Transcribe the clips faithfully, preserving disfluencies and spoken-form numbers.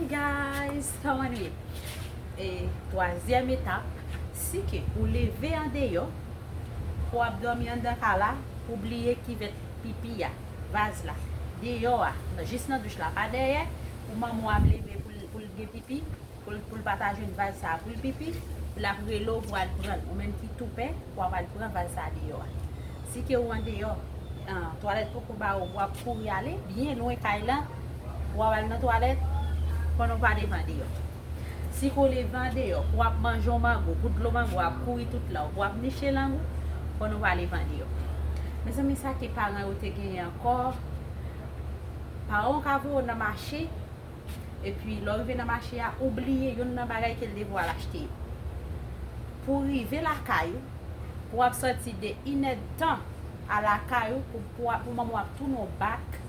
Guys, kòman nou ye? E twazyèm etap, si ke ou leve andeyò, pou w ap dòmi anndan kay la, ou bliye kivèt pipi a, vaz la, deyò a, jis nan douch la, pa dèyè, pou manman w ap leve pou l, pou l gen pipi, pou l, pou l pa ta jwenn vaz sa a pou l pipi, l ap rele w pou al pran l, ou menm ki tou pè, pou w ap al pran vaz sa a deyò a. Si ke ou andeyò, ah, twalèt poko ba ou, w ap kouri ale, byen lwen kay la, w ap al nan twalèt, pandan w pa leve andeyò. Si ke w leve andeyò, pou w ap manje yon mango, pou dlo mango ap kouri tout la, pou w ap niche lang ou, pandan w pa leve andeyò. Mezanmi, sa ke paran yo te genyen ankò, paran w ka voye w nan mache, epi lè w rive nan mache a, ou bliye youn nan bagay ke l te voye w al achte yo. Pou w rive lakay ou, pou w ap sòti de inèdtan a lakay ou, pou, pou, pou manman w ap tounen w bak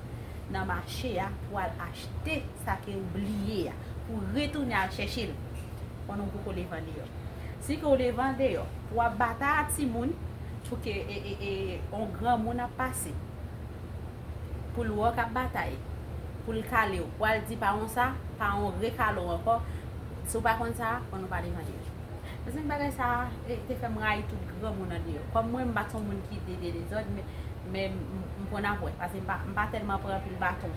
nan mache a, pou w al achte sa ke ou bliye a, pou w retounen al chèche l, pandan w poko leve andeyò. Si ke w leve andeyò, pou w ap batay a timoun, pou ke, e, e, e, yon granmoun ap pase, pou l wè w k ap batay, pou l kale w, pou w al di paran w sa, paran w rekale w ankò. Si w pa konn sa, konn ou pa leve andeyò. Mezanmi, bagay sa a, e, te fè m rayi tout granmoun andeyò. Kòm mwen, m pa t yon moun ki te de dezòd, men, men m, m konn ap wè, paske m pa, m pa tèlman pran anpil baton.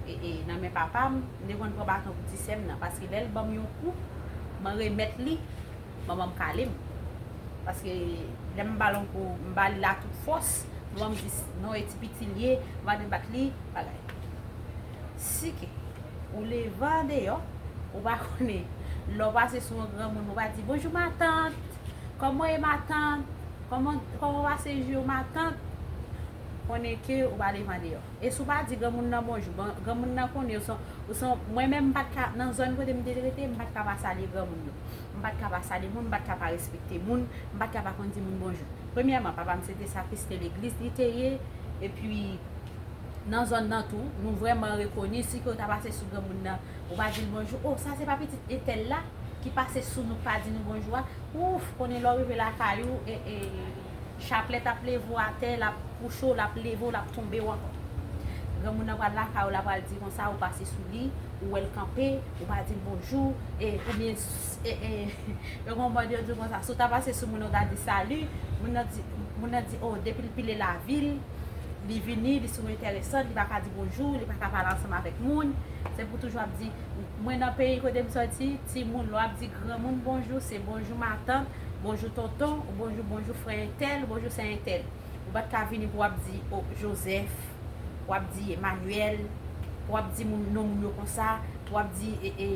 E, e, nan men papa m, m te konn pran baton pou ti sè m nan, paske lè l ban m yon kou, mwen remèt li, manman m kale m. Paske lè m ba l yon kou, m ba li l a tout fòs, manman m di, "Non, e ti piti l ye, m pa dwe bat li," bagay. Si ke ou leve andeyò, ou pa konnen, lè w pase sou yon granmoun, ou pa di, "Bonjou, matant. Kòman w ye, matant? Kòman, kòman w pase jou yo, matant?" Konnen ke ou pa leve andeyò. E si w pa di granmoun nan bonjou, bon, granmoun nan konnen ou se yon, ou se yon, mwen menm m pa t ka, nan zòn kote m te rete, m pa t ka pa salye granmoun yo. M pa t ka pa salye moun, m pa t ka pa respekte moun, m pa t ka pa konn di moun bonjou. Premyèman, papa m se te sakristan legliz li te ye, epi nan zòn nan tou, nou vrèman rekoni, si ke w ta pase sou granmoun nan, ou pa di l bonjou, "O, sa se pa pitit entèl la ki pase sou nou, k pa di nou bonjou a?" Ouf, konnen lè w rive lakay ou, e, e, chaplèt ap leve w atè, l ap kouche w, l ap leve w, l ap tonbe w ankò. Granmoun nan pral lakay ou, l ap pral di konsa, ou pase sou li, ou wè l kanpe, ou pa di l bonjou, e, oubyen, e, e, yo gen yon mòd yo di konsa, si w ta pase sou moun nan, w ta di sali, moun nan di, moun nan di, o, depi l pile lavi l, li vini, li sou enteresan, li pa ka di bonjou, li pa ka pale ansanm avèk moun. Se pou toujou ap di, mwen nan peyi kote m sòti, timoun, lè w ap di granmoun bonjou, se bonjou matant, bonjou tonton, ou bonjou, bonjou frè entèl, bonjou sè entèl. Ou pa t ka vini pou w ap di, o, Joseph, w ap di Emmanuel, w ap di moun, non moun yo konsa, w ap di, e, e,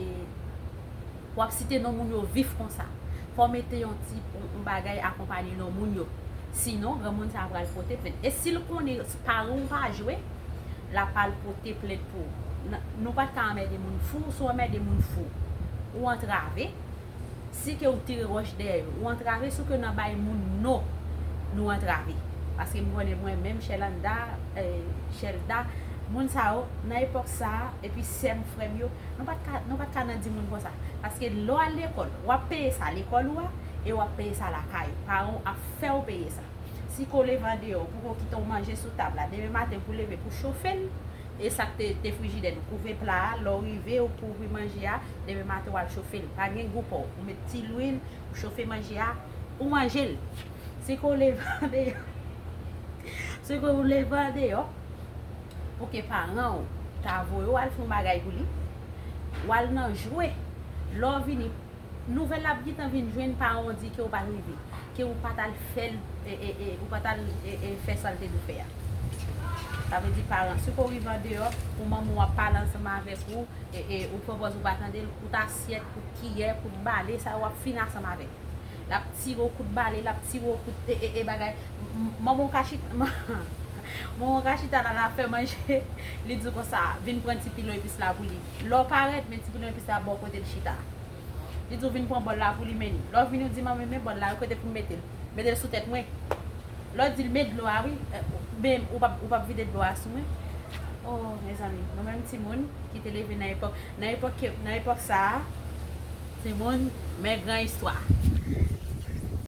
w ap site non moun yo vif konsa. Fò w mete yon ti, yon, yon bagay akonpanye non moun yo. Sinon, granmoun sa a pral pote plent. E si l konnen paran w pa jwe, l ap al pote plent pou ou. N-, nou pa t ka anmède moun fou, si w anmède moun fou, ou antrave. Si ke ou tire wòch dèyè yo, ou antrave, si ke nan bay moun non, nou antrave. Paske m konnen mwen menm, Shelanda, eh, Shelda, moun sa yo, nan epòk sa a, epi sè m, frè m yo, nou pa t ka, nou pa t ka nan di moun konsa. Paske lè w al lekòl, w ap peye sa lekòl ou a, e w ap peye sa lakay ou. Paran w ap fè w peye sa. Si ke w leve andeyò, ou poko kite yon manje sou tab la, demen maten pou leve pou chofe l, e sa k te, te frijidè nou, kouve pla a, lè w rive, ou kouvri manje a, demen maten w al chofe l. Pa gen gou pa w, ou met ti lwil, ou chofe manje a, ou manje l. Si ke w leve andeyò, si ke w leve andeyò, pou ke paran w ta voye w al fè yon bagay pou li, w al nan jwe, lè w vini, nouvèl la ap gentan vin jwenn paran w di ke w pa t rive, ke w pa t al fè l, e, e, e, ou pa t al, e, e, fè sa l te dwe fè a. Sa vle di paran, si ke w rive andeyò, pou manman w ap pale ansanm avèk ou, e, e, ou pran pòz ou pa tande l, kout asyèt, kout kiyè, kout bale, sa yo w ap fin ansanm avèk. L ap tire w kout bale, l ap tire w kout, e, e, e, bagay. M-, m-, manman w ka chita, manman w ka chita la, l ap fè manje, li di w konsa, "Vin pran ti pilon epis la pou li." Lè w parèt, men ti pilon epis la bò kote l chita. Li di w vin pran bòl la pou li, men li. Lè w vini, w di, "Manmi, men bòl la, kote pou m mete l? Mete l sou tèt mwen." Lè w di l, "Men dlo a, wi." Eh, men ou p ap, ou p ap vide dlo a sou mwen. Oh, mezanmi, nou menm timoun ki te leve nan epòk, nan epòk ke, nan epòk sa a, timoun, men gran istwa.